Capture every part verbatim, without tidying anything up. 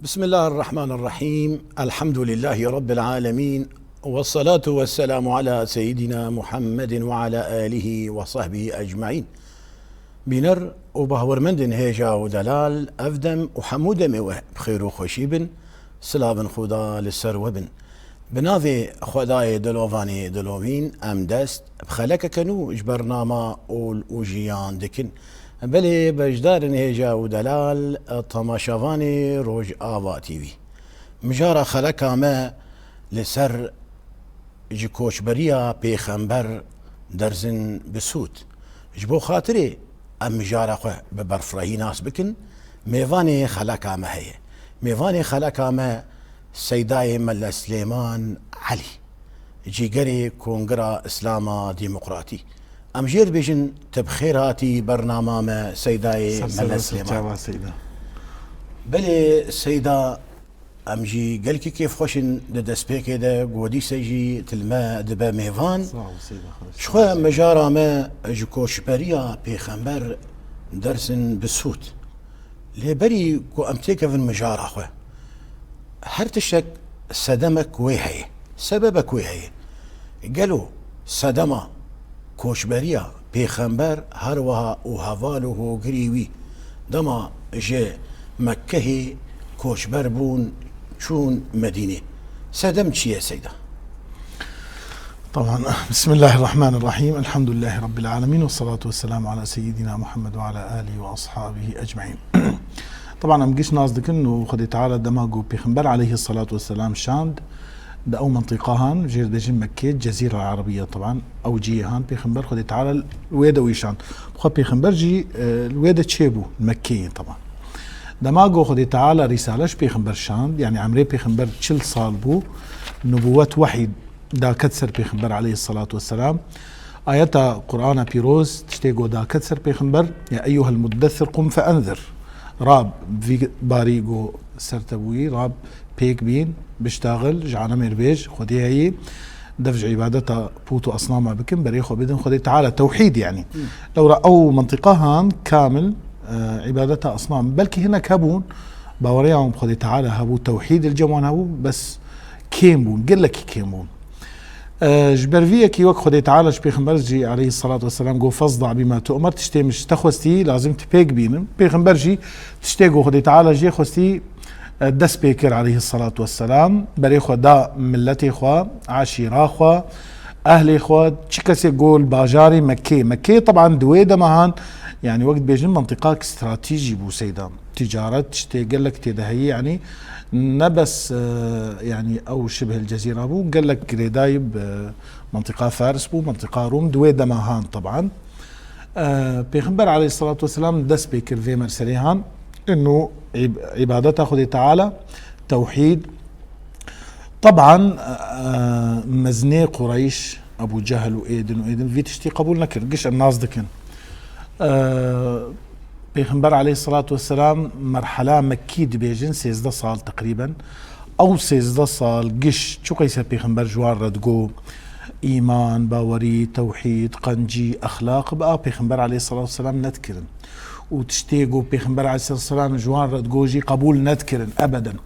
بسم الله الرحمن الرحيم. الحمد لله رب العالمين. والصلاة والسلام على سيدنا محمد وعلى آله وصحبه أجمعين. Bîner û bahwermendên hêja û delal, ev dem û hemû demê we bi xêr û xweşî bin. Silavên Xuda li ser we bin. Bi navê Xwedayê dilovanê dilovîn em dest bi xelekeke nû ji bernama Ol û Jiyan dikin. Belê beşdarên hêja û delal, temaşevanê Rojava T V. Mijara xeleka me li ser ji koçberiya pêxember derzin bi sûd. Ji bo xatirê em mijara xwe bi berfirehî nas bikin, mêvanê xeleka me heye. Mêvanê xeleka me Seydayê Mele Silêman Elî, cîgerê Kongira Îslama Demokratî. Em jê dibêjin, tu bi xêr hatî bernama me Seydayê Mele Silêman. Belê Seyda, em jî gelkî kêfxweş in di destpêkê de ku dîse jî tu li me dibe mêvan. Ji xwe mijara me ji koçberiya pêxember dersin bi sûd. Lê berî ku em têkevin mijara xwe, her tiştek sedemek wê heye, sebebek wê heye. Gelo sedema koçberiya pêxember her wiha û heval û hogirî wî dema ji Mekkehê koçber bûn çûn Medînê, sedem çi ye Seyda? طبعا. بسم الله الرحمن الرحيم. الحمد لله رب العالمين والصلاة والسلام على سيدنا محمد وعلى آله وأصحابه أجمعين. طبعا em giş nas dikin û Xwedê Teala dema ku Pêxember aleyhissalatu vesselam şand di ew mentiqa han, jê re dibêjin Mekkê, Cezîra Erebiye, طبعا ew cihê han Pêxember Xwedê Teala li wê de wî şand. Xwe Pêxember jî, e, li wê de çêbû, Mekkê ye, طبعا. Dema ku Xwedê Teala Rîsale ji Pêxember şand, yanî emrê Pêxember çil sal bû, nubûwet, wehî daket ser Pêxember aleyhissalatu vesselam. Ayeta Qur'ana Pîroz tiştê ku daket ser Pêxember, "Ya eyyuhel muddessir qum fe enzir." Rab, vî barî ku ser te bûyî, Rab, pêk bîn, biştaxil, ji alemê re bêj, Xwedê heyî, dev ji îbadeta pût û esnama bikin, berê xwe bidin Xwedê Teala, tewhîd yanî. Lewra ew mentiqa han kamil, e, îbadeta esnam. Belkî hinek hebûn, baweriya wan bi Xwedê Teala hebû, tewhîd li cem wan hebû, bes kêm bûn, gelekî kêm bûn. E, ji ber vî yekî wek Xwedê Teala ji Pêxember jî aleyhissalatu vesselam got, "Fezda bîma tu'mer", tiştê min ji te xwestî, lazim tu pêk bînin. Pêxember jî tiştê got Xwedê Teala jê xwestî, e, dest pê kir aleyhissalatu vesselam. Berê xwe da miletê xwe, eşîra xwe, ehlê xwe, çi kesê got li bajarê Mekkê. Mekkê, teban, di wê dema han, yanî wek dibêjin, mentiqak stratejî bû Seyda. Ticaret, tiştê gelek tê de heyî, yanî ne bes, e, yanî ew şibhil cezîra bû, gelek girêdayî bi mentiqa Fars bû, mentiqa Rûm, di wê dema han teban. E, Pêxember aleyhissalatu vesselam dest pê kir vê merselê han, inu îb-, îbadeta Xwedê Teala, tewhîd, Teban, e, mezinê Qureyş, Ebû Cehil û êdin û êdin vî tiştî qebûl nekirin. Giş em nas dikin. E, Pêxember aleyhissalatu vesselam merhela Mekkî dibêjin sêzdeh sal teqrîben. Ew sêzdeh sal giş çi qeyse Pêxember ji wan re digo, îman, bawerî, tewhîd, qencî, exlaq, bi a Pêxember aleyhissalatu vesselam nedikirin. Û tiştê ku Pêxember aleyhissalatu vesselam ji wan re digo jî qebûl nedikirin ebeden.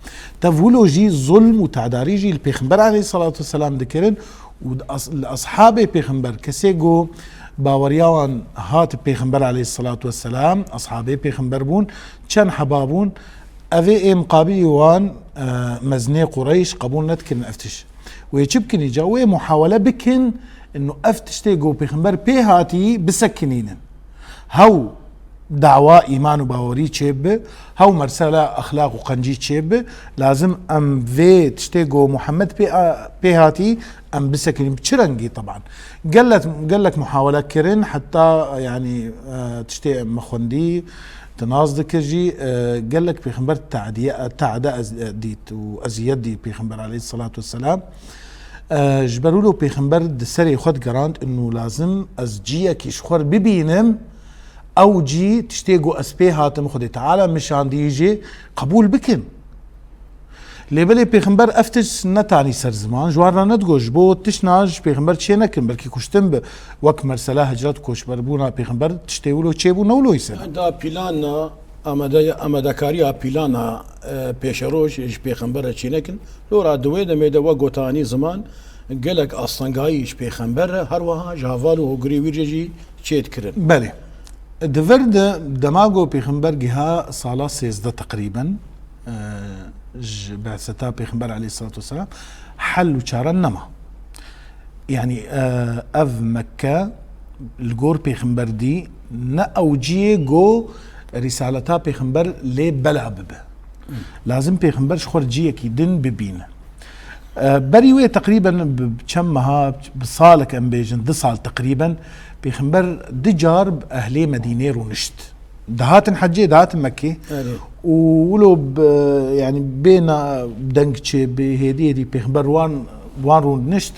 Tev wilo jî zulm û tedarî jî li Pêxember aleyhissalatu vesselam dikirin û di as-, li eshabê Pêxember, kesê ku baweriya wan hat Pêxember aleyhissalatu vesselam, eshabê Pêxember bûn, çend heba bûn, evê ê miqabilî wan, e, mezinê Qureyş qebûl nedikirin ev tişt. Wê çi bikin îca? Wê muhawele bikin, inu ev tiştê ku Pêxember pê hatî bisekinînin. Hew dawa îman û bawerî çêbibe, hew mersela exlaq û qencî çêbibe, lazim em vê tiştê ku Muhammed pê a, pê hatî em bisekinîn. Bi çi rengî teban? Gelek, gelek muhawele kirin, heta, yanî, e, tiştê me xwendî, tu nas dikir jî, e, gelek Pêxember te'diye, te'de ez, e, dît û eziyet dît Pêxember aleyhissalatu vesselam. E, ji ber wilo Pêxember di serê xwe digerand, inu lazim ez ciyekî ji xwe re bibînim, Ew cî tiştê ku ez pê hatim Xwedê Teala min şandî jê qebûl bikin. Lê belê Pêxember ev tişt netanî ser ziman, ji wan re nedigot. Ji bo tiştna ji Pêxember çê nekin, belkî kuştin bi. Wek mesela hicret û koçberbûna Pêxember tiştê wilo çêbû, ne wilo îsed. Da plana, amade-, amadekariya plana, e, pêşeroj ji Pêxember re çê nekin. Lora di wê demê de wek gotanî ziman gelek astengayî ji Pêxember re, her wiha ji heval û hogirê wî re jî çê dikirin. Belê. Di vir de dema ku Pêxember giha sala sêzdeh teqrîben, e, ji be'seta Pêxember aleyhisselatu vesselam hel û çare nema. Yanî, e, ev Mekke li gor Pêxember dî ne ew ciyê ku rîsaleta Pêxember lê bela bibe. Lazim Pêxember ji xwe ciyekî din bibîne. E, berî wê teqrîben bi çend meha, bi salek em bêjin, du sal teqrîben, Pêxember du car bi ehlê Medînê rûnişt. Dihatin hecê, dihatin Mekkê. Erê. Û wilo bi, yanî bê na deng çê, bi hêdî hêdî Pêxember wan, wan rûnişt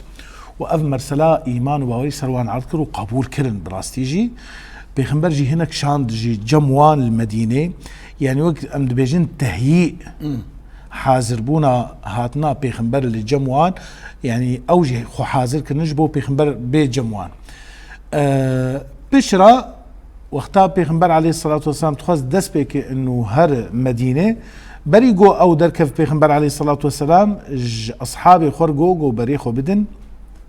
û ev mesela îman û bawerî ser wan erd kir û qebûl kirin bi rastî jî. Pêxember jî hinek şand jî cem wan li Medînê. Yanî wek em dibêjin tehyî, Hmm. hazirbûna hatina Pêxember li cem wan, yanî ew jî xwe hazir kirin ji bo Pêxember bê cem wan. E, pişra wexta Pêxember aleyhisselatu vesselam dixwest dest pê ke û her Medîne, berî go ew derkev Pêxember aleyhisselatu vesselam ji eshabê xwe re go, go berê xwe bidin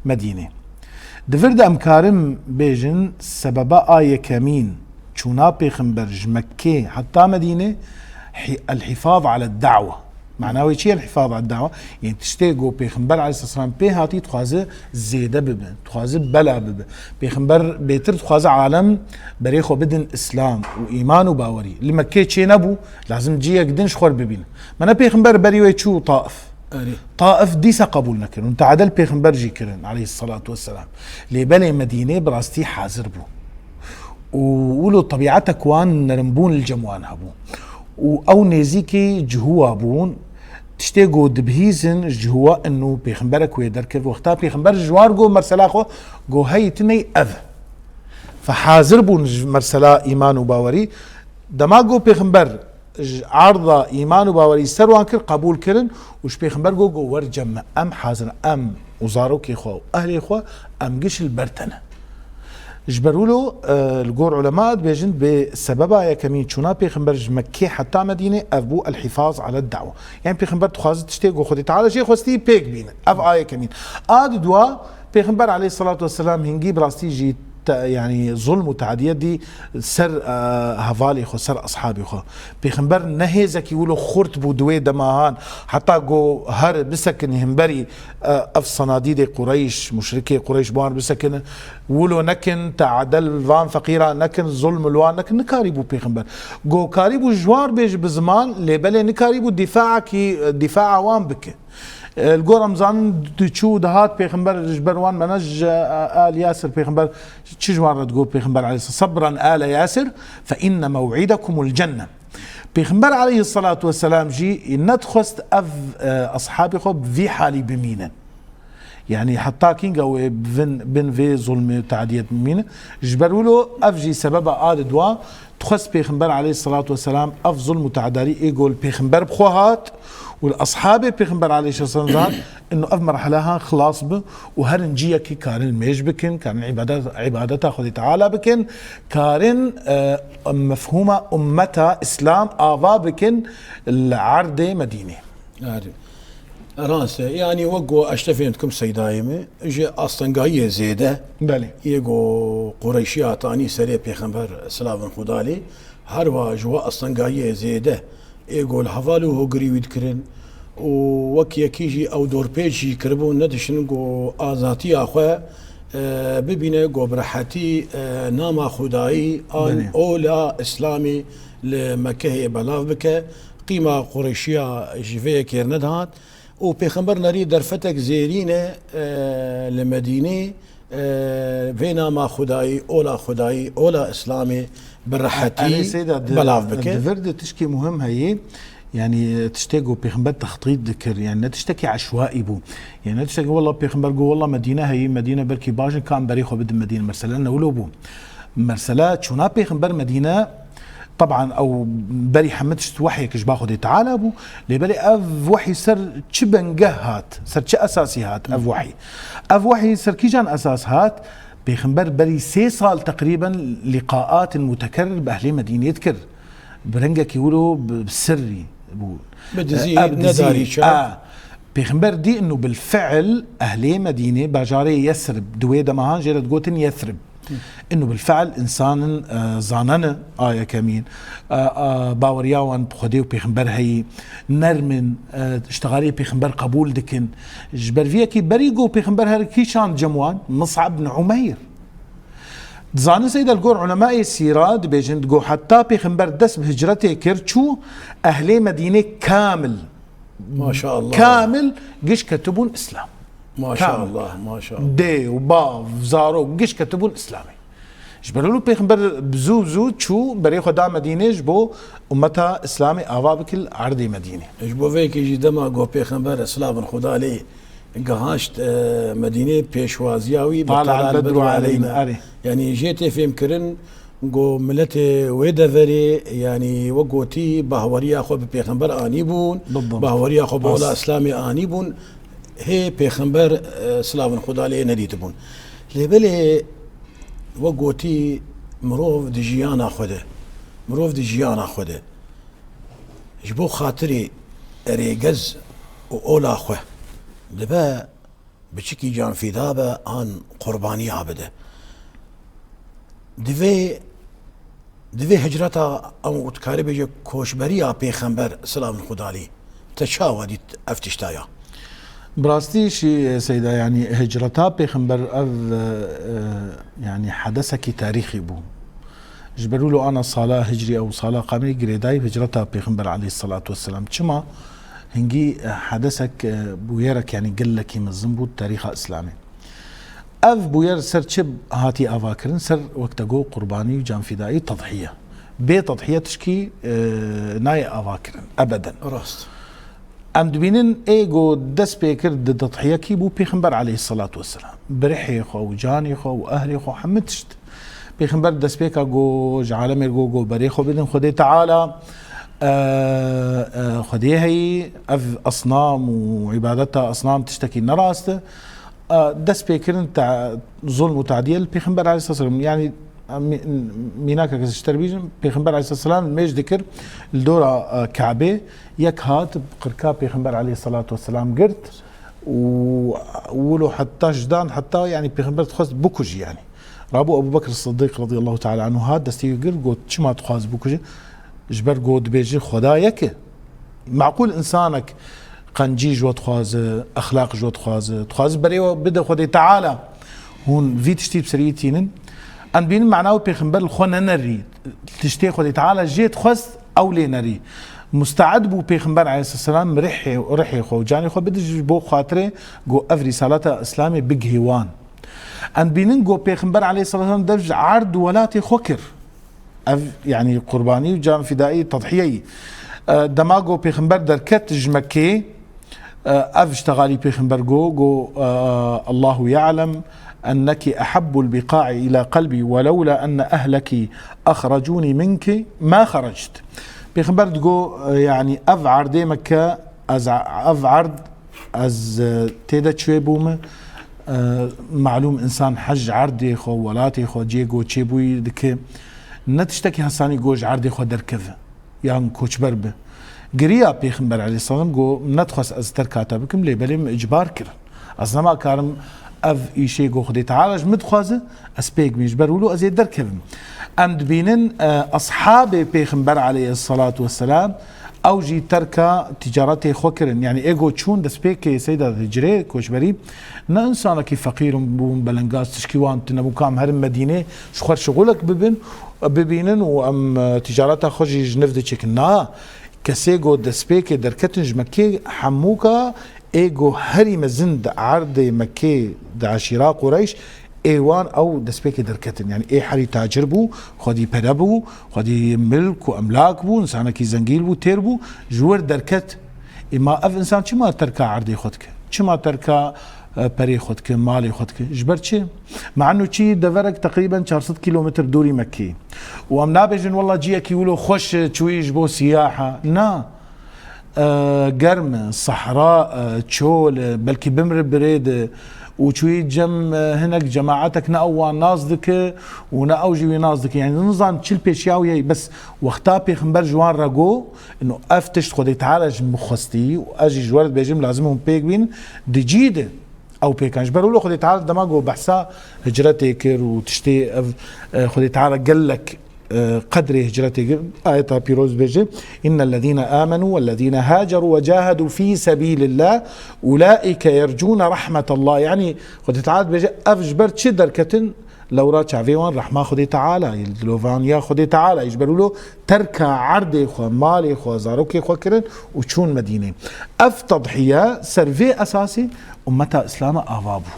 Medîne. Di vir de em karin bêjin sebeba a yekemîn çûna Pêxember ji Mekkê heta Medîne, hi-, el-hifaz ala da'we. Mana wê çi ye el-hifaz ala da'we? Yanî tiştê ku Pêxember aleyhisselam pê hatî dixwaze zêde bibe, dixwaze bela bibe. Pêxember bêtir dixwaze alem berê xwe bidin Îslam û îman û bawerî. Li Mekkê çê nebû, lazim ciyek din ji xwe re bibîne. Mana Pêxember berî wê çû Taif. Erê. Taif dîsa qebûl nekirin. Teadel Pêxember jî kirin aleyhisselatu vesselam. Lê belê Medînê bi rastî hazir bû. Û wilo tebîetek wan nerimbûn li cem wan hebû. Û ew nêzîkî cihûwa bûn, tiştê ku dibihîzin ji cihûwa inu Pêxemberek wê derkeve. Wexta Pêxember ji wan go mersela xwe, go hey tiney ev. Fe hazir bûn ji mersela îman û bawerî. Dema go Pêxember ji arda îman û bawerî ser wan kir, qebûl kirin û ji Pêxember got, got, "Wer cem me, em hazir in, em û zarokê xwe û ehlê xwe, em giş li ber te ne." Ji ber wilo, e, li gor ulema dibêjin, bi sebeba yekemîn çûna Pêxember ji Mekkê heta Medînê, ev bû el-hifaz ala da'we. Yanî Pêxember dixwaze tiştê ku Xwedê Teala jê xwestî pêk bîne. Ev a yekemîn. A di dua, Pêxember aleyhisselatu vesselam hingî bi rastî jî te-, yanî zulm û teadiyet dî ser, e, hevalê xwe, ser eshabê xwe. Pêxember ne hêzekî wilo xurt bû di wê demahan, heta go her bisekin himberî, e, ev sanadîdê Qureyş, muşrikê Qureyş bi wan bisekinin, wilo nekin, teadel van feqîra nekin, zulm li wan nekin, nikarîbû Pêxember. Go karîbû ji wan bêje bi ziman, lê belê nikarîbû dîfaekî, dîfaa wan bike. E, li gor em zanin diçû dihat Pêxember ji ber wan mene ji, e, Al Yasir Pêxember çi ji wan re digot Pêxember aleyhisselam, "Sabran ale Yasir, fe inne mew'idekumul cenne." Pêxember aleyhisselatu vesselam jî nedixwest ev, e, eshabê xwe bi vî halî bimînin. Yanî heta kînga wê bin, bin vê zulmê û teadiyet bimînin. Ji ber wilo ev jî sebeba a di dua Dixwest Pêxember aleyhisselatu vesselam ev zulm û teadarî ê ku li Pêxember bi xwe hat û li eshabê Pêxember aleyhisselam de hat, inu ev merhela han xilas bi û herin ciyekî karin mêj bikin, karin îbadet, îbadeta Xwedê Teala bikin, karin, e, mefhûma ummeta Îslam ava bikin li erdê Medînê. Erê. Rast e. Yanî wek ku ez tê fêm dikim Seydayê me, ji astengahiyê zêde Belê. yê ku Qureyşiya tanî serê Pêxember silavên Xuda lê, her wiha ji we astengahiyê zêde ê ku li heval û hogirî wî dikirin û wek yekî jî ew dorpêç jî kiribûn, nediştin ku azatiya xwe, e, bibîne ku bi rehetî, e, nama Xudayî an Belê. ola Îslamê li Mekkehê belav bike. Qîma Qureyşiya ji vê yekê re nedihat û Pêxember nerî derfetek zêrîne, e, li Medînê, e, vê nama Xudayî, ola Xudayî, ola Îslamê bi rehetî Erê Seyda, di, belav bike. Di vir de tişkî muhim heye, yanî tiştê ku Pêxember textît dikir, yanî ne tiştekî eşwaî bû. Yanî ne tiştekî wela Pêxember got, "Wela Medîne heye, Medîne belkî baş in, ka em berê xwe bidin Medîne." Mesela ne wilo bû. Mersela çûna pêxember Medîne, teban ew berî hemû tişt wehyek ji ba Xwedê Teala bû, lê belê ev wehy ser çi bengeh hat, ser çi esasî hat ev wehy? Ev wehy ser kîjan esas hat? Pêxember berî sê sal teqrîben liqaatin mutekerir bi ehlê Medînê dikir. Bi rengekî wilo bi, bi sirrî bû. Bi dizî, Ev dizî, nedarî çav. a, Pêxember dî inu bil fiil ehlê Medînê, bajarê Yesrib, di wê dema han jê re digotin Yesrib. Inu bil fiil insanin, e, zanene, a yekemîn, e, e, baweriya wan bi Xwedê û pêxember heyî, nermin, e, iştixalê pêxember qebûl dikin. Ji ber vî yekî berî ku pêxember here kî şand cem wan, Mus'ab bin Umeyr. Dizanin Seyda, li gor ulemayê sîra dibêjin, digo heta pêxember dest bi hicretê kir, çû ehlê Medînê kamil, Maşallah. kamil giş ketibûn Îslam. Maşallah, Kamil. maşallah. Dê û bav, zarok giş ketibûn Îslamê. Ji ber wilo pêxember bi zû zû çû berê xwe da Medînê ji bo ummeta Îslamê ava bikil erdê Medînê. Ji bo vê yekê jî dema ku pêxember, silavên Xuda lê, gehaşt, e, Medînê, pêşwaziya wî bi Tala Tala el-Bedru el-Bedru aleyna. aleyna. Erê. Yanî jê tê fêmkirin ku miletê wê deverê, yanî wek gotî, bahweriya xwe bi pêxember anîbûn, Bildimt. bahweriya xwe bi Bas. ola Îslamê anîbûn, hê pêxember, e, silavên Xuda lê, nedîtibûn. Lê belê wek gotî, mirov di jiyana xwe de, mirov di jiyana xwe de ji bo xatirê rêgez û ola xwe dibe biçikî canfîda be an qurbaniya bide. Divê, divê hicreta ew dikare bêje koçberiya pêxember, silavên Xuda lê, te çawa dît ev tişta ya? Bi rastî jî, Seyda, yanî hicreta pêxember ev, e, e, yanî hedesekî tarîxî bû. Ji ber wilo ana sala hicrî ew sala qamerî girêdayî bi hicreta pêxember aleyhisselatu vesselam. Çima? Hingî, e, hedesek, e, bûyerek, yanî gelekî mezin bû di tarîxa Îslamê. Ev bûyer ser çi hatî avakirin? Ser wek te got qurbanî û canfîdayî, tedhiye. Bê tedhiye tişkî, e, nayê avakirin ebeden. Rast. Em dibînin ê ku dest pê kir di tedhiyekî bû pêxember aleyhisselatu vesselam. Bi rihê xwe û canê xwe û ehlê xwe hemû tişt. Pêxember destpêka got, ji alemê got, got berê xwe bidin Xwedê Teala, e, e, Xwedê heyî, ev esnam û îbadeta esnam tiştekî nerast e. E, dest pê kirin te-, zulm û tadiye li Pêxember aleyhisselam. Yanî, e, mî-, mînakeke ji te re bîjim, Pêxember aleyhisselam mêj dikir li dora, e, Kabê, yek hat qirka Pêxember aleyhisselatu vesselam girt û wilo heta ji dan heta, yanî, Pêxember dixwest bikujî, yanî. Rabû Ebû Bekr Sidîq radîyallahu teala anhu hat destê wî girt, got, çima dixwaz bikuje? Ji ber got dibêje Xweda yek e. Meqûl insanek qencî ji we dixwaze, exlaq ji we dixwaze, dixwaze berê we bide Xwedê Teala. Hûn vî tiştî bi serî tînin. Em dibînin mana wî pêxember li xwe nenerî. Tiştê Xwedê Teala jê dixwest ew lê nerî. Musteed bû pêxember aleyhisselam rihê, rihê xwe û canê xwe bide ji bo xatirê ku ev rîsaleta Îslamê bigihê wan. Em dibînin ku pêxember aleyhisselam dev ji erd û welatê xwe kir. Ev, yanî, qurbanî û canfîdayî, tedhiyeyî. E, dema ku pêxember derket ji Mekkê, e, ev ji texalî pêxember got, got, e, "Allahu ya'lem enneki ehabbul biqa'i ila qalbi, welewla enne ehleki ahrecûni minki ma xerectu." Pêxember digot, e, yanî, ev erdê Mekke, ez, ev erd Ez, e, tê de çûyê bûme, e, malûm însan hej erdê xwe, welatê xwe, cihê ku çêbûyî dike, ne tiştekî hesanî ku ji erdê xwe derkeve, yan koçber be. Giriya Pêxember aleyhisselam ku nedixwest ez terka te bikim, lê belê min îcbar kirin. Ez nema karim ev îşê ku Xwedê Teala ji min dixwaze, ez pêk bîm, ji ber wilo ez ê derkevim. Em dibînin, e, eshabê Pêxember aleyhisselatu vesselam, ew jî terka ticaretê xwe kirin. Yanî ê ku çûn destpêkê Seyda Hicrê, koçberî, ne însanekî feqîr bûn, belengaz, tişkî wan tune bû, kam herin Medînê, ji xwe şixulek bibin, bibînin û em, e, ticareta xwe jî ji nû diçêkin. Na, kesê ku destpêkê derketin ji Mekkê, hemûka ê ku herî mezin di erdê Mekkê, di eşîra Qureyş, ê wan ew destpêkê derketin. Yanî ê herî tacir bû, xwedî pere bû, xwedî milk û emlak bû, însanekî zengîn bû, têr bû, ji wir derket. Ê ma ev însan çima terka erdê xwe dike? Çima terka e, perê xwe dike, malê xwe dike. Ji ber çi? Me'nû çî deverek teqrîben çar sed kîlometr dûrî Mekkê. Û em nabêjin, wela ciyekî wilo xweş e, çûyî ji bo siyaha. Na. E, germ e, sehra e, çol e, belkî bimri birê de û çûyî cem, e, hinek cemaetek ne ew wan nas dike û ne ew jî wî nas dike. Yani nizan çil pêşiya wî ye. Bes wexta pêxember ji wan re got, ino ev tişt Xwedê Teala ji min xwestî û ez jî ji we re dibêjim, lazim hûn pêk bîn, di cî de ew pêkan. Ji ber wilo Xwedê Teala dema got behsa hicretê kir û tiştê ev, e, Xwedê Teala gelek, e, qedrê hicretê kir. Ayeta pîroz dibêje, "İnnellezîne âmenû wellezîne hâcerû ve cahedû fî sebîlillah, ulâike yercûne rahmetallah." Yani Xwedê Teala dibêje, ev ji ber çi derketin? Lewra çavê wan rehma Xwedê Teala ye, li dilovaniya Xwedê Teala ye. Ji ber wilo terka erdê xwe, malê xwe, zarokê xwe kirin û çûn Medînê. Ev tedhiye ser vê esasî ummeta Îslamê ava bû.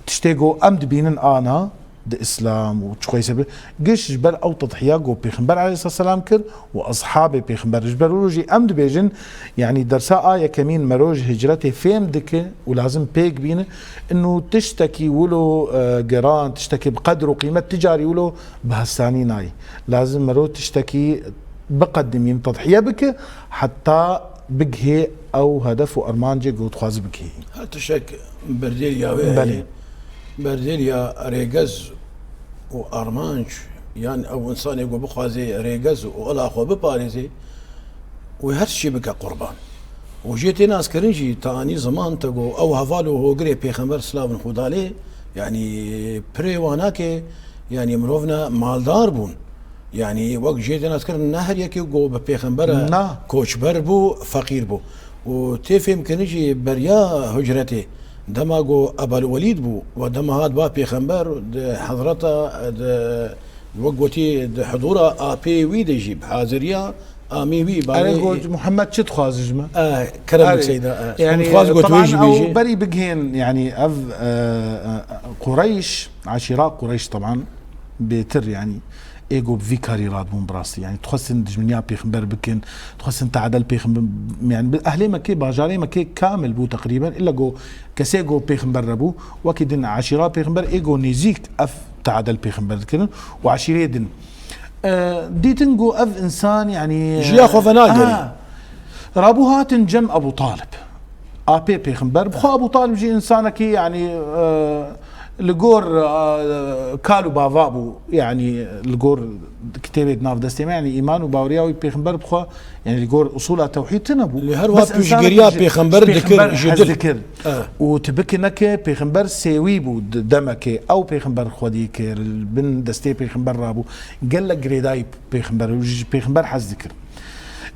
Tiştê ku em dibînin ana di Îslam û çixweyse bi, giş ji ber ew tedhiya ku Pêxember aleyhisselam kir û eshabê Pêxember. Ji ber wilo jî em dibêjin, yani dersa a yekemîn mero ji hicretê fêm dike û lazim pêk bîne, inu tiştekî wilo, e, geran, tiştekî bi qedr û qîmet ti carî wilo bi hesanî nayê. Lazim mero tiştekî biqedimîn, tedhiye bike, heta bigihê ew hedef û armancê ku dixwaze bigihê. Her tiştek berdêriya wê Belê. heye. Berdêriya rêgez û armanc, yan ew însanê ku bixwaze rêgez û ola xwe biparêze, wê her tiştî bike qurban. Û jê tê naskirin jî, ta anî ziman te ku ew heval û hogirê Pêxember silavin Xuda lê, yanî pirê wan nake, yanî mirov ne maldar bûn. Yanî wek jê tê naskirin, ne her yekê ku bi Pêxember re Na. koçber bû, feqîr bû. Û tê fêmkirin jî beriya hicretê, dema ku Ebel Welîd bû, we dema hat ba Pêxember, di hezreta, di, wek gotî, di hidûra apê wî de jî bi haziriya amî wî, Erê, bavê got, Muhammed çi dixwaze ji me? Eh, kerem Erê, Seyda, eh. yani, Dixwaz got wê taban jî ew bêjî. Berî bigihên, yani, ev, eh, eh, Qureyş, aşîra Qureyş, taban, bêtir, yani, ê got bi vî karî radibûn bi rastî. Yani, dixwestin dijminiya Pêxember bikin, dixwestin teadel Pêxember, yani, bi ehlê Mekkê, bajarê Mekkê kamil bû teqrîben, illa got kesê got Pêxember re bû, wekî din aşîra Pêxember, ê got nêzîk ev teadel Pêxember dikirin û aşîrê din. E, dîtin ku ev însan, yanî, Jiya xwe venagerî. Ha. Rabû hatin cem Ebû Talib. Apê Pêxember. Bixwe Ebû Talib jî însanekî, yanî, e, li gor, e, kal û bava bû. Yanî, li gor kitêbê di nav destê me, yanî, îman û baweriya wî Pêxember bixwe, yanî, li gor usûla tewhîd tune bû. Lê her Bes wiha însanekî piştgiriya ji, Pêxember ji dikir, Pêxember ji hez dil. dikir. E. Û tu bikineke Pêxember sêwî bû di demekê. Ew Pêxember xwedî kir, li bin destê Pêxember rabû. Gelek girêdayî Pêxember, ji Pêxember hez dikir.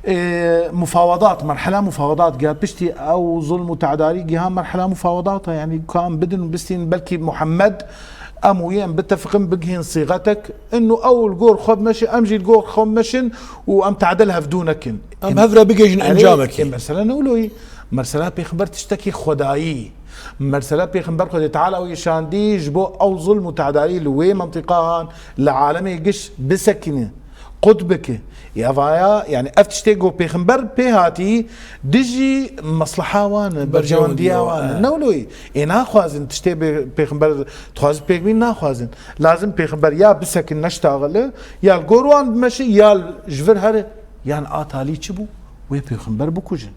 Ê, mufawedat, merhela mufawedat giha. Piştî ew zulm û tedarî giha merhela mufawedat e. Yanî ka em bidin û bistînin, belkî Muhammed, em û yê em bitefiqin, bigihên sîxetek. Inu ew li gor xwe bimeşin, em jî li gor xwe bimeşin û em teadel hevdû nekin. Em hev re bigihîjin Erê, encamekê. ê, mesele ne wilo yî. Mersela Pêxember tiştekî xwedayî. Mersela Pêxember Xwedê Teala wî şandî ji bo ew zulm û tedarî li wê mentiqahan li alemê giş bisekine. Qut bike. Ê, evaya, yani ev tiştê ku Pêxember pê hatî dijî mesleha wan e, berjewendiya wan e. Berjewendiya wan, e. Ne wilo yî. Ê naxwazin tiştê bê-, Pêxember dixwaze pêk bîn, naxwazin. Lazim Pêxember ya bisekin neştaxile, ya li gor wan bimeşe, ya ji vir here, yan a talî çi bû? Wê Pêxember bikujin.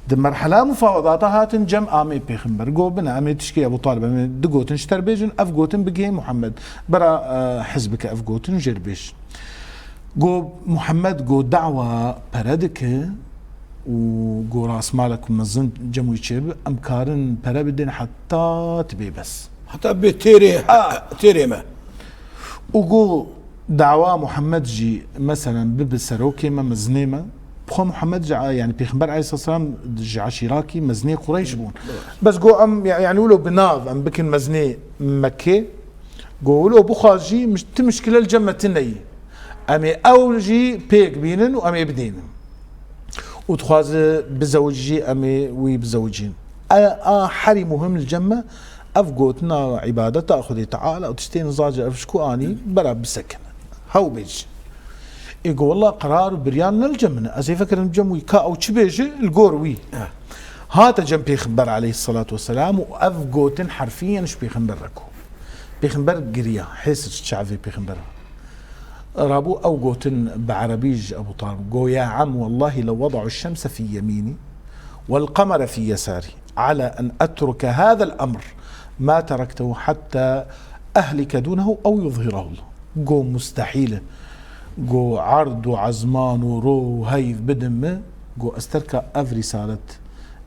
Di merhela mufawedata hatin cem amê Pêxember. Got, bine, em ê tişkê Ebû Talib, em ê du gotin ji te re bêjin, ev gotin bigihê Muhammed. Bira, e, hizbike ev gotin jê re bêj. Got, Muhammed, got, dawa pere dike û got, rasmalek mezin cem wî çêbe, em karin pere bidin heta tu bê bes. Heta bê têrê, A. têrê me. Û got, dawa Muhammed jî, meselen, bibe serokê me, mezinê me. Bixwe Muhammed ji, yani Pêxember aleyhisselam ji eşîrakî mezinê Qureyş bûn. Evet. Bes got, em, ya-, yani wilo bi nav em bikin mezinê Mekkê. Got, wilo bixwaz jî, miş-, ti mişkile li cem me tune yî. Em ê ew jî pêk bînin û em ê bidînin. Û dixwaze bizewicî, em ê wî bizewicîn. E, a herî muhim li cem me, ev gotina îbadeta Xwedê Teala û tiştên zace ev ji ku anî, bera bisekine. Hew bêjin. Ê got, wela qerar û biryan ne li cem min e. Ez ê vekirim cem wî, ka ew çi bêje, li gor wî. Eh. Hate cem Pêxember aleyhisselatu vesselam û ev gotin herfiyen ji Pêxember re ku Pêxember giriya, hêsir çavê Pêxember rabû, ew gotin bi erebî ji Ebu Talib, go: "Ya em, wellahî le weda'u şemse fî yemînî wel qemere fî yesarî ala en etruke hadel emr ma terektehu hatta ehlike dûnehu ew yuzhirahu." Go: "Mustehîl e." Go: "Erd û ezman û ro û heyv bidin min." Go: "Ez terka ev rîsalet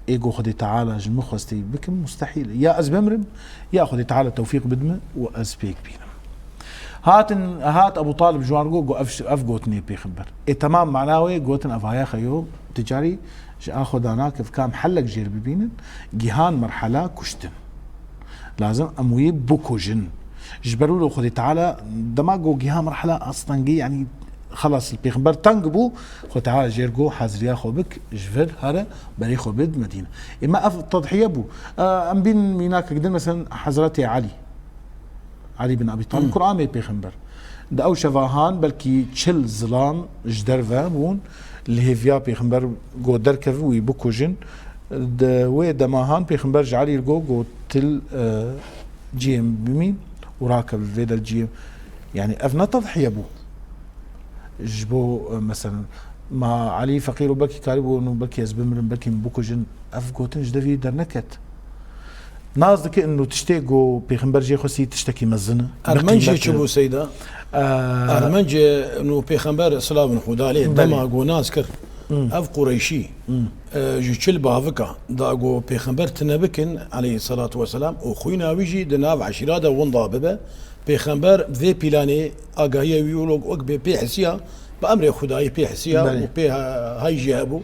ê go Xwedê Teala ji min xwestî bikim, mustehîl e. Ya ez bimrim, ya Xwedê Teala tewfîq bidime û ez pêk bînim." Hatin, hat Ebu Talib ji wan go, go: "Ev, ev gotinê Pêxember." Ê, temam mana wê gotin, ev haya xeyo, ticarî ji a xwe danakiv kam hellek jêr bibînin, gihan merhela kuştin. Lazim em wî bikujin. Ji ber wilo Xwedê Teala dema go giha merhela astengî, yanî xelas, li Pêxember teng bû, Xwedê Teala jêr go: "Haziriya xwe bik, ji vir here, berê xwe bid Medîne." Ê, me ev tedhiye bû. Em bîn mînakek din, meselen, Hezretê Elî. Elî bin Ebî Talib, Hmm. kuramê Pêxember. Di ew şeva han belkî çil zilam ji derve bûn, li hêviya Pêxember go derkeve wî bikujin. Di wê dema han Pêxember ji Elî go, go: "Til, e, ciyê min bimîn û rakeve vê del ciyê." Yani ev ne tedhiye bû. Ji bo, e, meselen, ma Elî feqîr û belkî karîbû, nû belkî ez bimirim, belkî min bikujin. Ev gotin ji devî derneket. Nas dike inu tiştê ku Pêxember jê xwestî tiştekî mezin e. Ermencê çi bû, Seyda? Eee, Ermencê inu Pêxember, silav bin Xwedê lê, Belê. dema ku nas kir, Hmm. ev Qureyşî, Hmm. e, ji çil bavika, da ku Pêxember tine bikin, aleyhissalatu vesselam, û xwîna wî jî di nav eşîra de winda bibe. Pêxember vê pîlanê, agahiya wî wilo wek bê pê hisiya, bi emrê Xwedayê pê hisiya Belê. û pê ha-, hay jî hebû.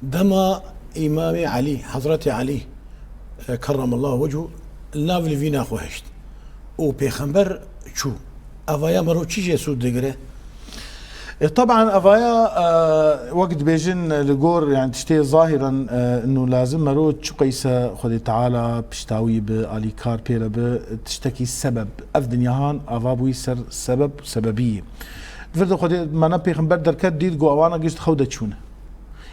Dema Îmamê Elî, Hezretê Elî, e, kerremallahu wechû, li nav livîna xwe hişt û Pêxember çû. Evaya mero çi jê sûd digire? E, taban evaya, e, wek dibêjin li gor, yani tiştê zahiren, e, inu lazim mero çi qeyse Xwedê Teala pişta wî bi, alîkar pê re bi, tiştekî sebeb. Ev dinya han ava bûyî ser sebeb, sebebiyê. Vir de Xwedê, mana Pêxember derket dît ku ewana gişt xew de çûne.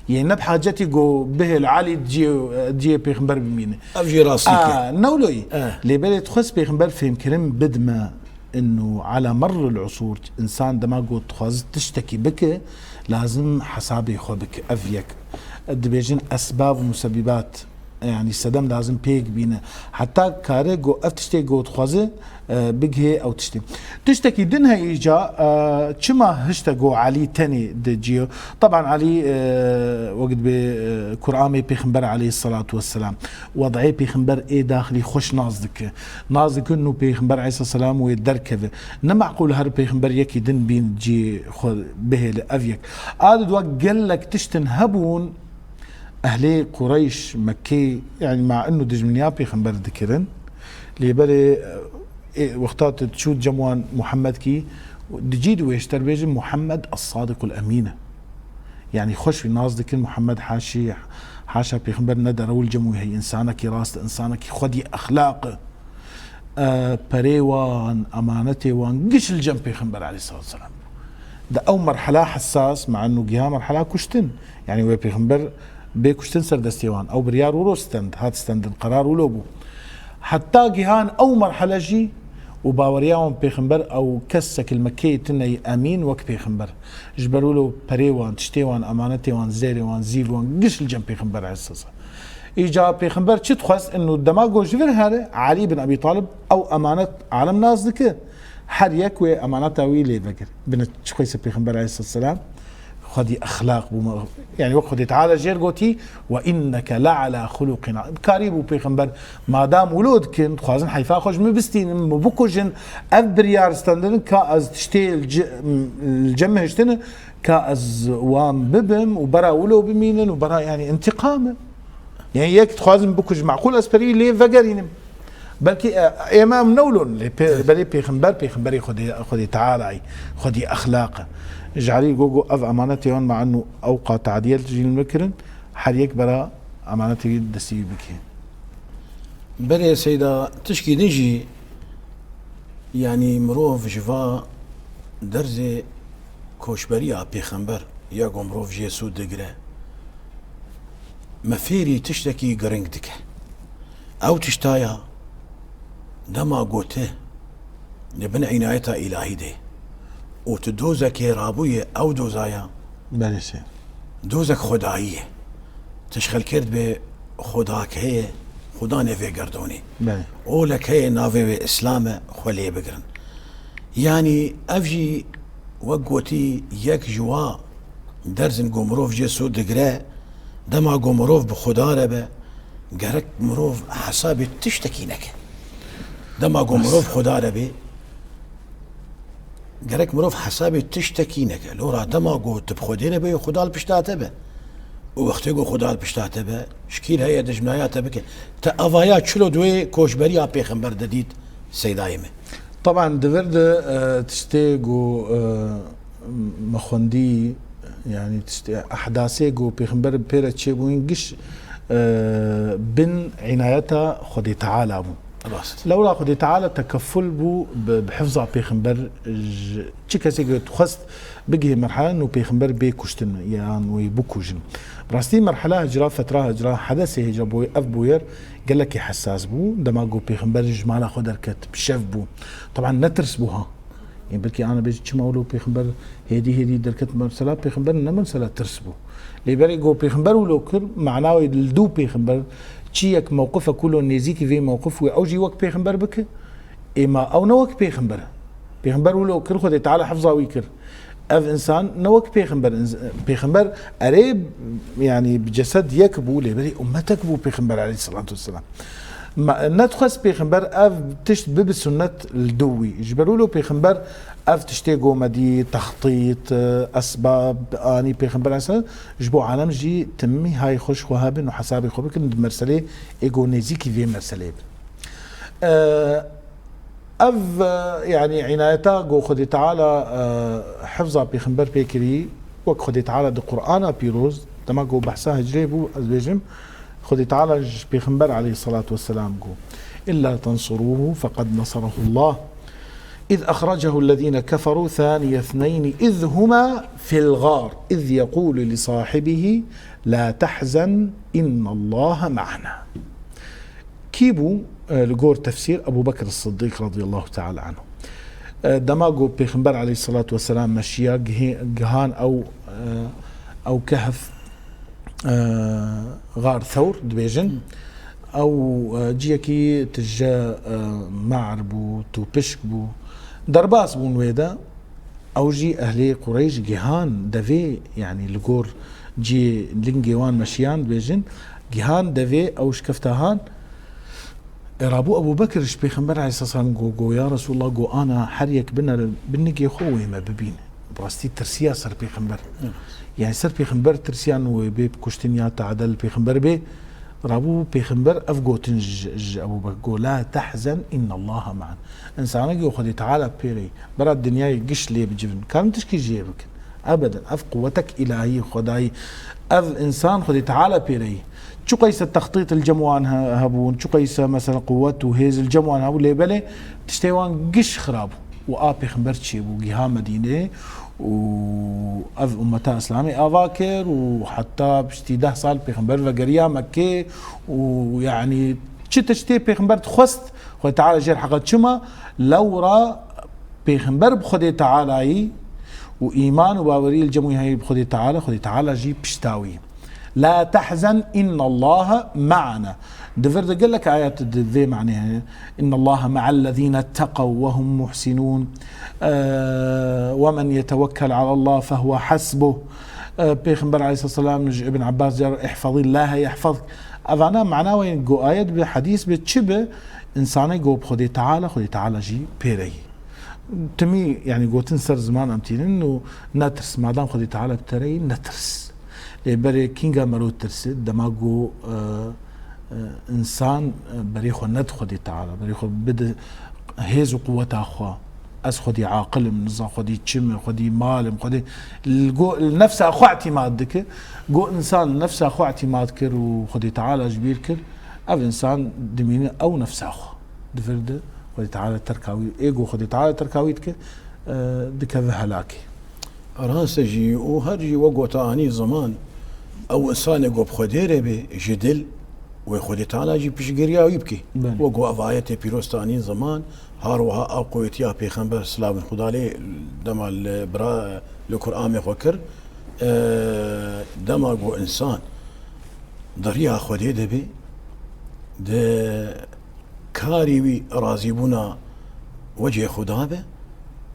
Yê ne bi hacetî ku bihêl Elî ciyê, ciyê Pêxember bimîne. Ev jî rastî ke. A, ne wilo yî. Eh. Lê belê dixwest Pêxember fêmkirin bidme inu ala merril usûr, însan dema ku dixwaze tiştekî bike, lazim hesabê xwe bike. Ev yek. Dibêjin esbab û musebbibat. Yani sedem lazim pêk bîne. Heta kare go ev tiştê go dixwaze, e, bigihê ew tiştê. Tiştekî din heye îca, e, çima hişte go Elî tenê di cîyo? Taban Elî, e, wek dibê, e, kuramê Pêxember aleyhissalatu vesselam. Wed'ê Pêxember ê daxilî xweş nas dike. Nas dike nû Pêxember aleyhisselam wê derkeve. Ne meqûl her Pêxember yekî din bîn cî xwe bihêle ev yek. A di dua gelek tiştin hebûn, Ehlê Qureyş, Mekkê, yani ma inu dijminiya Pêxember dikirin, lê belê, e, wexta tu çû cem wan Muhammed kî, di cî di wê ji te re bêjin Muhammed es-Sadiqul Emîn e. Yani xweş wî nas dikin, Muhammed haşî, haşa Pêxember ne derewil cem wî hey, însanekî rast, însanekî xwedî exlaq e. E, perê wan, emanetê wan giş li cem Pêxember aleyhissalatu vesselam. Di ew merhela hessas, ma inu giha merhela kuştin. Yani wê Pêxember bê kuştin ser destê wan. Ew biryar wilo stend, hat stendin, qerar wilo bû. Heta gihan ew merhele jî û baweriya wan Pêxember ew kesek li Mekkeyê tune yî emîn wek Pêxember. Ji ber wilo perê wan, tiştê wan, emanetê wan, zêrê wan, zîv wan giş li cem Pêxember aleyhisselam. Îca Pêxember çi dixwest? Inu dema go ji vir here, Elî bin Ebî Talib ew emanet alem nas dike. Her yek wê emaneta wî lê vegir. Bine çi qeyse Pêxember aleyhisselam xwedî exlaq bû. Yani wek Xwedê Teala jêr gotî, "Ve inneke le ala xuluqin." Karî bû Pêxember, madam wilo dikin, dixwazin heyfa xwe ji min bistînin, min bikujin, ev biryar stendin ka ez tiştê li ce-, li cem min hiştine, ka ez wan bibim û bera wilo bimînin û bera, yani, întiqam e. Yani yek dixwazim bikuj, meqûl ez perî lê vegerînim. Belkî, e, ême em newlon lê pê-, belê pêxember, pêxemberê Xwedê, Xwedê Teala yî, Xwedî exlaq e. Ji alî go, go ev emanetê wan ma inu ew qa tadiyet jî li me kirin, her yek bera emanetê wî destî wî bike. Belê Seyda, tişkî din jî, yanî mirov ji va derzê koçberiya pêxember ya ku mirov jê sûd digire. Me fêrî tiştekî giring dike. Ew tiştaya dema ku tu di bin înayeta îlahî de û tu dozekê rabûye, ew dozaya Belê sê. dozek xwedayî ye. Tu ji xelkê re dibê xwedak heye, xweda nê vê gerdonê. Belê. Olek heye navê wê Îslam e, xwe lê bigirin. Yanî ev jî wek gotî yek ji wa derzin ku mirov jê sûd digire, dema ku mirov bi Xweda re be, gerek mirov hesabê tiştekî neke. Dema ku Bes. mirov Xweda re be, gerek mirov hesabê tiştekî neke. Lora dema ku tu bi Xwedê re be, Xweda li pişta te be. Û wextê ku Xweda li pişta te be, şikîl heye dijminaya te bike. Te avaya çilo duê koçberiya pêxember de dît, seydayê me. Taban di vir de, e, tiştê ku, e, me xwendî, yanî tiştê ehdasê ku pêxember bi pê re çêbûyîn giş, e, bin înayeta Xwedê Teala bû. Rast. Lewra Xwedê Teala tekeful bû bi, bi hifza pêxember, ji çi kesê ku dixwest bigihê merhelen û pêxember bê kuştin yan wê bikujin. Bi rastî merhela hicra, fetra hicra, hedesê hicra boy, ev boyer gelekî hesas bû. Dema ku pêxember ji mala xwe derket, bi şev bû. Taban ne tirs bû ha. Ê belkî ana bêjî çima wilo pêxember hêdî hêdî derket, mesela pêxember ne mesela tirs bû. Lê berê ku pêxember wilo kir, mana wê li dû pêxember çi yek mewqifek wilo nêzîkî vê mewqif wê ew jî wek pêxember bike. Ê ma ew ne wek pêxember e. Pêxember wilo kir, Xwedê Teala hifza wî kir. Ev însan ne wek pêxember, ins-, pêxember erê, yanî bi cesed yek bû, lê berê ummetek bû pêxember aleyhisselatu vesselam. Ma, nedixwest pêxember ev tişt bibe sunnet li dû wî. Ji ber wilo pêxember ev tiştê gomedî, textît, esbab, anî pêxember aleyhisselam ji bo alem jî timî hay xwe ji xwe hebin û hesabê xwe bikin di merselê ê go nêzîkî vê merselê bin. E, Ev, e, yanî, înayeta ku Xwedê Teala, e, hifza pêxember pê kirî, wek Xwedê Teala di Qur'ana pîroz, dema ku behsa hicrê bû, ez bêjim, Xwedê Teala ji pêxember aleyhisselatu vesselam got, "إلا تنصروه فقد نصره الله إذ أخرجه الذين كفروا ثاني اثنين إذ هما في الغار إذ يقول لصاحبه لا تحزن إن الله معنا." Kî bû, e, li gor tefsîr Ebû Bekir Siddîq radiyallahu teala anhu. E, dema ku Pêxember aleyhisselatu vesselam meşiya, gihê-, gihan ew, e, ew kehf, e, Xar Thewr dibêjin. Ew, e, ciyekî tije, e, mar bû, tûpişk bû. Derbas bûn wê de. Ew jî ehlê Qureyş gihan devê, yanî li gor ciyê lingê wan meşiyan dibêjin, gihan devê ew şikefta han. Ê rabû Ebû Bekir ji Pêxember aleyhisselam go, go, "Ya Resulallah," go, "ana her yek binere binigê xwe wê me bibîne." Bi rastî tirsiya ser Pêxember. Evet. Yanî ser Pêxember tirsiyan wê bê kuştin ya teade li Pêxember bê. Rabû Pêxember ev gotin ji, ji Ebû Bekir go, "La tehzen innallaha ma'an." Însanekî Xwedê Teala pê re yî. Bera dinyayê giş lê bicivin. Karin tişkî jê bikin. Ebeden. Ev quwetek îlahî, xwedayî. Ev însan Xwedê Teala pê re yî. Çiqeyse textît li cem wan he-, hebûn, çiqeyse mesela quwet û hêz li cem wan hebû, lê belê tiştê wan giş xirab bû. Û a pêxember çêbû, giha Medînê û ev ummeta Îslamê ava kir û heta piştî deh sal pêxember vegeriya Mekkê û, yanî, çi tiştê pêxember dixwest, Xwedê Teala jê re heqa. Çima? Lewra pêxember bi Xwedê Tealayî û îman û bawerî li cem wî heye bi Xwedê Teala, Xwedê Teala jî pişta wî. "La tehzen innallaha ma'ana." Di vir de gelek ayet di vê manê heye. "İnnallaha ma'allezîne tteqew ve hum muhsinûn. Eee, ve men yetewekkel alallah fehuve hasbuh." Eee, Pêxember aleyhisselam ji Ibn Abbas car, "İhfazillâhe yahfazk." Evana mana wê go ayet bi, hadîs bi, çi bi, însanê go bi Xwedê Teala, Xwedê Teala jî pê re yî. Timî, yanî, gotin ser ziman em tînin û netirs. Madem Xwedê Teala bi te re yî, netirs. Lê berê kînga mero tirsi, dema ku, e, e, însan, e, berê xwe ned Xwedê Teala, berê xwe bide hêz û quweta xwe. Ez xwedî aqil im, niza xwedî çi me, xwedî mal im, xwedî li go-, li nefsa xwe îtîmad dike. Go însan li nefsa xwe îtîmad kir û Xwedê Teala ji bîr kir, ev însan dimîne ew nefsa xwe. Di vir de Xwedê Teala terka wî, ê go Xwedê Teala terka wî dike, e, dikeve helakê. Rast e jî û her jî we gota anî ziman, Ew insanê ku bi Xwedê re bê ji dil, wê Xwedê Teala jî piştgiriya wî bike. Belê. Wek ku ev ayetê pîroz tanîn ziman, har wiha ew qewetiya Pêxember, silavên Xuda lê, dema li bira li kur amê xwe kir, e, dema ku insan di riya Xwedê de bê, di karî wî razîbûna wecihê Xuda be,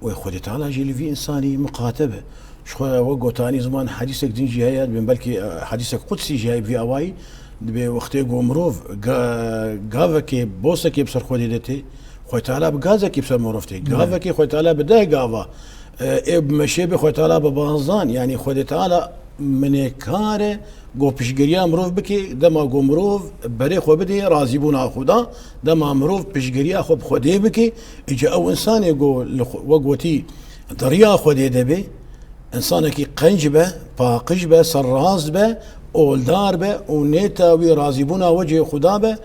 wê Xwedê Teala jî li vî însanî miqate be. Ji xwe wek gotanî ziman hedîsek din jî heye, dibên belkî, e, hedîsek qudsî jî heye bi vî awayî, dibê wextê ku mirov ga-, gavekê, bosekê bi ser Xwedê de tê, Xwedê Teala bi gazekî bi ser mirov tê. Gavekê Xwedê Teala bi deh gava, e, ê bi meşê be Xwedê Teala bi bazdan, yanî Xwedê Teala minêkar e ku piştgiriya mirov bike, dema ku mirov berê xwe bidê razîbûna Xuda, dema mirov piştgiriya xwe bi Xwedê bike, îca ew însanê ku li xwe, wek gotî, di riya Xwedê de be, însanekî qenc be, paqij be, serrast be, oldar be û nêta wî razîbûna wecihê Xuda be,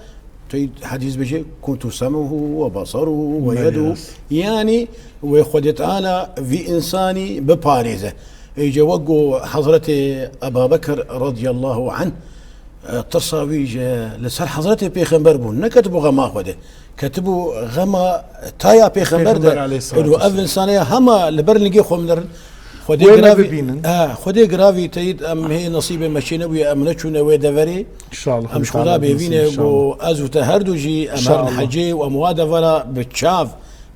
tey hedîs bêje, "Kuntu sem'uhu ve basaruhu ve yeduhu." Yanî wê Xwedê Teala vî însanî biparêze. Êce wek ku Hezretê Ebabekir radiyallahu anh, e, tirsa wî ji li ser Hezretê Pêxember bû, neketibû xema xwe de. Ketibû xema taya Pêxember de. Pêxember aleyhissalatu Êno ev vesselam. Însanê hema li ber lingê xwe mirin. Xwedê Wê me giravî, bibînin. he, Xwedê giravî teyîd em hê nesîbê me çê nebûye, em neçûne wê deverê. İnşallah. Em ji Xweda bêvîne ku ez û te her du jî em herin hecê û em wa devera bi çav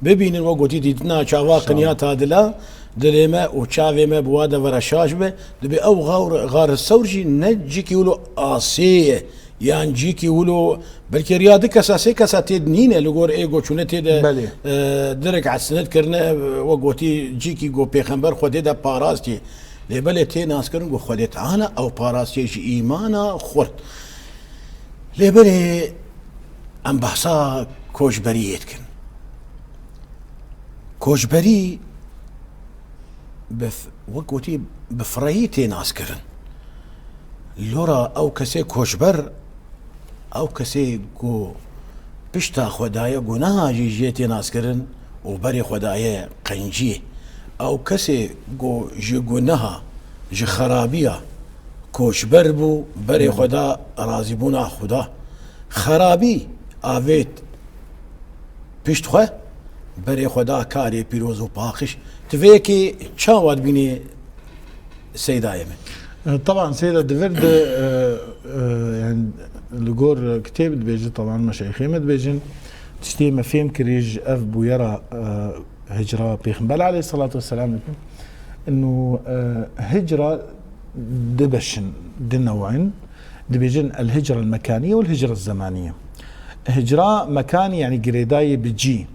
bibînin, wek gotî dîtina çava qinya ta dila, dilê me û çavê me bi wa devera şaş be. Dibê ew xar, xar sewr jî ne cîkî wilo asê ye. Yan cîkî wilo, belkî riya du kesa, sê kesa tê de nîne, li gor ê ku çûne tê de, Belê. e, direk esnet kirine, e, wek gotî cîkî ku Pêxember Xwedê de parastî. Lê belê tê naskirin ku Xwedê Teala ew parastiyê ji îmana xurt. Lê belê em behsa koçberiyê dikin. Koçberî bi f-, wek gotî bi firehî tê naskirin. Lora ew kesê koçber, ew kesê ku pişta xwe daye guneha jî jê tê naskirin û berê xwe daye qenciyê. Ew kesê ku ji guneha, ji xerabiya koçber bû, berê xwe da razîbûna Xuda. Xerabî avêt pişt xwe, berê xwe da karê pîroz û paqij. Tu vê yekê çawa dibînî Seydayê min? E, teban Seyda di vir de, e, e, yani li gor kitêb dibêje, teban meşayixê me dibêjin, tiştê me fêm kirî ji ev bûyera, e, hicra Pêxember aleyhissalatu vesselam dikin. Inu, e, hicra du beşin, du new'in. Dibêjin el hicra el mekaniye û el hicra el zemaniye. Hicra mekanî yani girêdayê bi cî.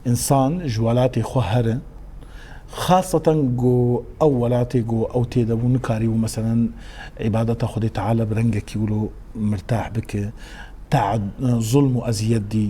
Însan ji welatê xwe here, xaseten ku ew welatê ku ew tê de bû nikarîbû, meselen, îbadeta Xwedê Teala bi rengekî wilo mirtah bike, taad-, zulm û eziyet dî.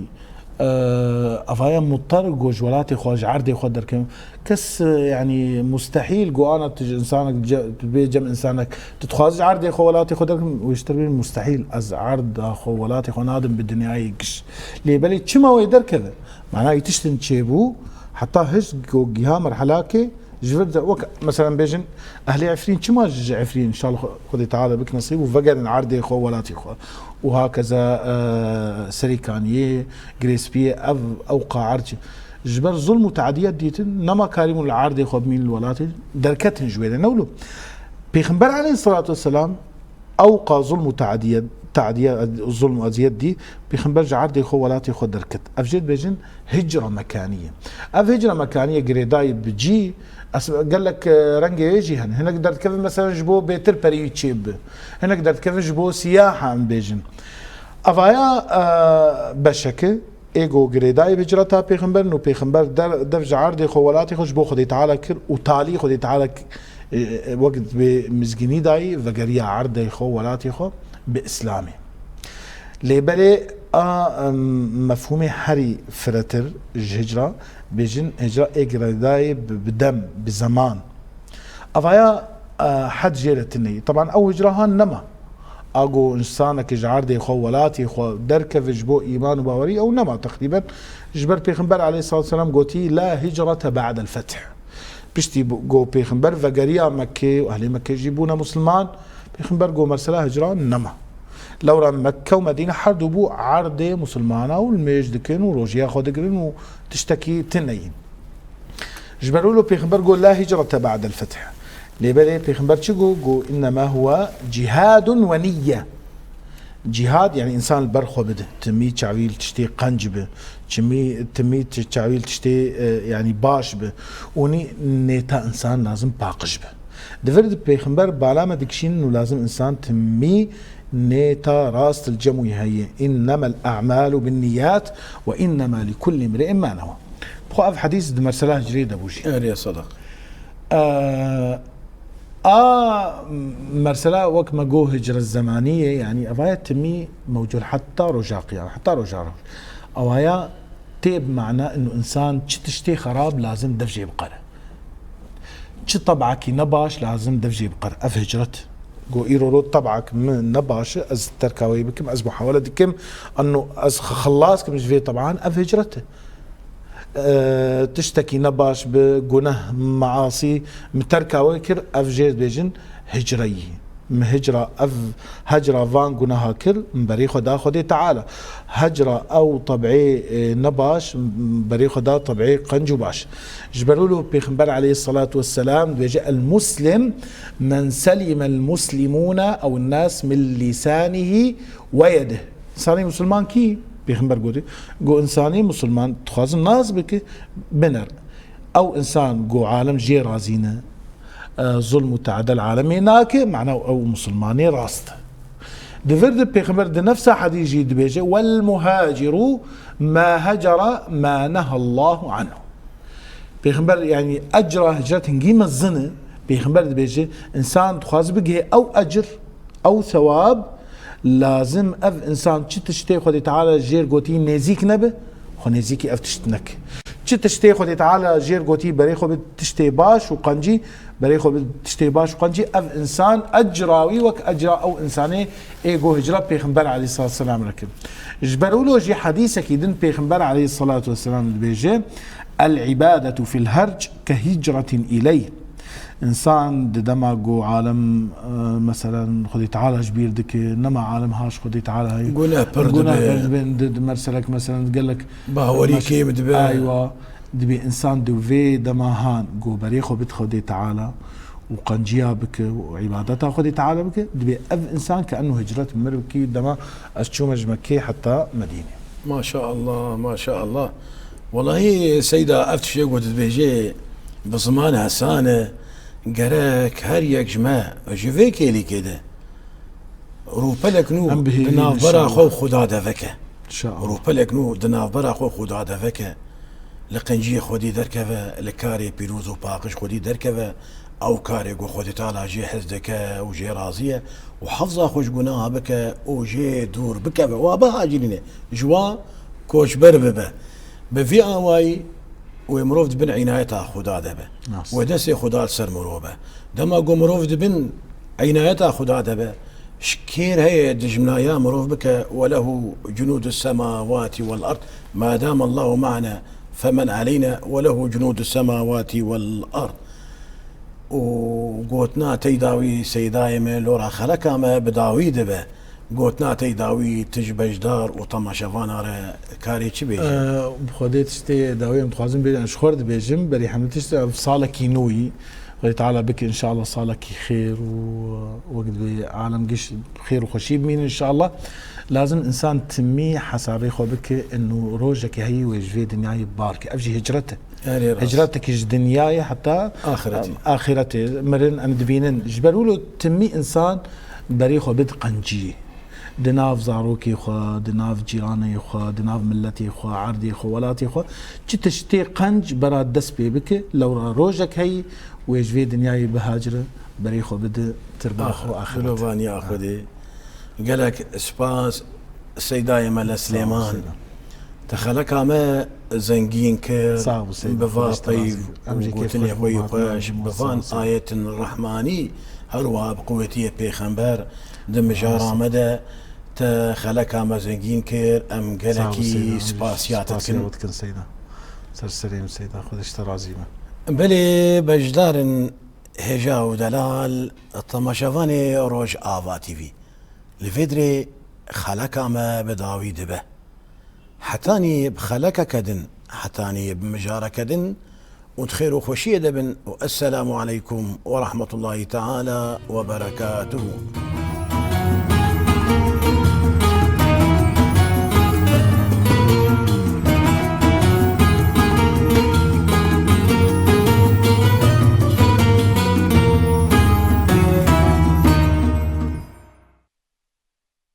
Ev aya mutar ku ji welatê xwe, ji erdê xwe derkevin. Kes, e, yani, mustehîl ku ana tu ji însanek ce-, tu bê cem însanek, tu dixwazî ji erdê xwe, welatê xwe derkevin, wê ji te bê mustehîl, ez erda xwe, welatê xwe nadim bi dinyayê giş. Lê belê çima wê derkeve? Manayî tiştin çêbû, heta hişt ku giha merhelakê ji vir de, wek, meselen, bêjin, ehlê Efrîn çima ji Efrîn, înşallah Xwedê Teala bik nesîb û vegerin erdê xwe, welatê xwe. Û hakeza, e, Serîkaniyê, Girêspiyê, ev, ew qaerçî. Ji ber zulm û teadiyet dîtin, nema karîbûn li erdê xwe bimîn li welatê, derketin ji wê de. Ne wilo. Pêxember aleyhissalatu vesselam, ewqa zulm û teadiyet, teadiye, zulm û eziyet dî, Pêxember ji erdê xwe, welatê xwe derket. Ev jê dibêjin hicra mekaniye. Ev hicra mekaniye girêdayî bi cî, es-, gelek, e, rengê wê jî hene. Hinek derdikevin, meselen, ji bo bêtir perî çê bibe. Hinek derdikevin ji bo siyaha, em bêjin. Evaya, e, beşeke, ê ku girêdayî bi hicreta Pêxember in û Pêxember der-, dev ji erdê xwe, welatê xwe ji bo Xwedê Teala kir û talî Xwedê Teala k-, e, e, wek dibê mizgînî dayî, vegeriya erdê xwe, welatê xwe bi Îslamê. Lê belê a, em, mefhûmê herî firetir ji hicra, bêjin hicra ê girêdayî bi, bi dem, bi zeman. Evaya, e, hed jê re tune ye. Teban ew hicra han nema. A ku însanekî ji erdê xwe, welatê xwe derkeve ji bo îman û bawerî, ew nema teqrîben. Ji ber Pêxember aleyhissalatu vesselam gotî, "La hicrete ba'del feth." Piştî bu-, ku Pêxember vegeriya Mekkê û ehlê Mekkê jî bûne Musulman, Pêxember got, mersela hicran nema. Lewra Mekke û Medîne her du bû erdê musulmana û li mêj dikin û rojiya xwe digirin û tiştekî tune yîn. Ji ber wilo Pêxember got, "La hicrete ba'del feth." Lê belê Pêxember çi got? Got, "Innema huwe cihadun ve niyye." Cihad, yani însan li ber xwe bide. Timî çawî li tiştê qenc bi. Çimî, timî ti-, çawî li tiştê, e, yani baş bi. Û nî nêta însan lazim paqij bi. Di vir de Pêxember bala me dikişînin û lazim însan timî nêta rast li cem wî heye. "Innemel a'malu bin niyat ve innema li kulli imri'in ma newa." Bi xwe ev hedîs di mersela hicrê de bû jî. Erê, sedeq. Ee, a mersela wek me got hicret zemanî ye, yani evaya timî mewcûd heta roja qiyam, heta roja roj. Ewaya tê bi mana inu însan çi tiştê xerab lazim dev jê biqere. Çi tebakî ne baş lazim dev jê biqere. Ev hicret. Got, îro roj tebak min ne baş e, ez terka wê bikim, ez muhawele dikim, eno ez xelas kim ji vê teban, ev hicret e. E, tiştekî ne baş bi, guneh, measî, min terka wê kir, ev jê dibêjin hicreyî. Min hicra, ev hecra van guneha kir, min berê xwe da Xwedê Teala. Hecra ew teb'ê, e, ne baş, min berê xwe da teb'ê qenc û baş. Ji ber wilo Pêxember aleyhisselatu vesselam dibêje, "El muslim men selimel muslimûne ew nas min lîsanihî ve yedih." Însanê musulman kî? Pêxember gotî, got, însanê musulman dixwazin nas bike, biner. Ew însan ku alem jê razî ne, e, zulm û teadel alemê nake, mana ew musulmanê rast e. Di vir de Pêxember di nefsa hedîs jî dibêje, "Wel muhaciru ma hecera ma nehallahu anhu." Pêxember, yani ecra hicret hingî mezin e. Pêxember dibêje, însan dixwaze bigihê ew ecir, ew sewab, lazim ev însan çi tiştê Xwedê Teala jêr gotî nêzîk nebe, xwe nêzîkî ev tişt neke. Çi tiştê Xwedê Teala jêr gotî berê xwe bi tiştê baş û qencî, berê xwe bi tiştê baş û qencî, ev însan ecra wî wek ecra ew însanê ê go hicra Pêxember aleyhissalatu vesselam re kir. Ji ber wilo jî hedîsekî din Pêxember aleyhissalatu vesselam dibêje, "El ibadetu fil herc ke hicretin ileyh." Însan di dema ku alem, e, meselen, Xwedê Teala ji bîr dike, nema alem haş Xwedê Teala heye. Guneh pir dibe. Guneh pir dibe, di, di merselek, meselen, gelek bawerî kêm dibe. Aywa, dibê însan di vê dema han ku berê xwe bid Xwedê Teala û qenciya bike û îbadeta Xwedê Teala bike, dibê ev însan ke eno hicret mir bikî dema ez çûme ji Mekkê heta Medînê. Maşallah, maşallah. Welahî Seyda, ev tiştê ku tu dibêjê bi ziman hesan e, gerek her yek ji me ji vê kêlîkê de rûpelek nû di navbera xwe û Xuda de veke. Rûpelek nû di navbera xwe û Xuda de veke. Li qenciyê Xwedî derkeve, li karê pîroz û paqij Xwedî derkeve, ew karê ku Xwedê Teala jê hez dike û jê razî ye û hefza xwe ji gunaha bike û jê dûr bikeve. Wa bihacirîne, ji wa koçber bibe. Bi vî awayî wê mirov di bin înayeta Xuda de be. Nas. Wê destê Xuda li ser mirov be. Dema ku mirov di bin înayeta Xuda de be, ji kêr heye dijminaya mirov bike, "Ve lehu cunûdus semawati vel ard. Ma dame Allahu ma'ana femen aleyna ve lehu cunûdus semawati vel ard." Û gotina tey dawî Seydayê me, lora xeleka me bi dawî dibe. Gotina tey dawî tu ji beşdar û temaşevana re karê çi bêjî? Ee, bi Xwedê tiştê dawî em dixwazin bêjin, ji xwe re dibêjim, berî hemî tişt ev salekî nû yî. Xwedê Teala bike înşallah salekî xêr û, e, wek dibê alem giş xêr û xweşî bimînin înşallah. Lazim însan timî hesabê xwe bike, eno rojekê heyî wê ji vê dinyayê bar ke. Ev jî hicret e. Erê rast. Hicretekî ji dinyayê heta axiretê. Axiretê. Mirin em dibînin. Ji ber wilo timî însan berê xwe bid qenciyê. Di nav zarokê xwe, di nav cîranê xwe, di nav miletê xwe, erdê xwe, welatê xwe, çi tiştê qenc bera dest pê bike, lewra rojek heyî wê ji vê dinyayê bihacire, berê xwe bide tirba xwe axiretê. Dilovaniya Xwedê. Gelek spas Seydayê Mele Silêman. Te xeleka me zengîn kir, bi va peyv û gotinê xwe yî xweş, bi van ayetin rehmanî, her wiha bi quwetiyê pêxember di mijara me de te xeleka me zengîn kir, em gelekî spasiya te dikin. Ser serê min Seyda, Xwedê ji te razî be. Belê beşdar in. Hêja û delal, temaşevanê Rojava T V. Li vê dirê xeleka me bi dawî dibe. Hetanî bi xelekeke din, hetanî bi mijareke din û di xêr û xweşiyê de bin û esselamu aleykum we rahmetullahî teala we berekatuhu.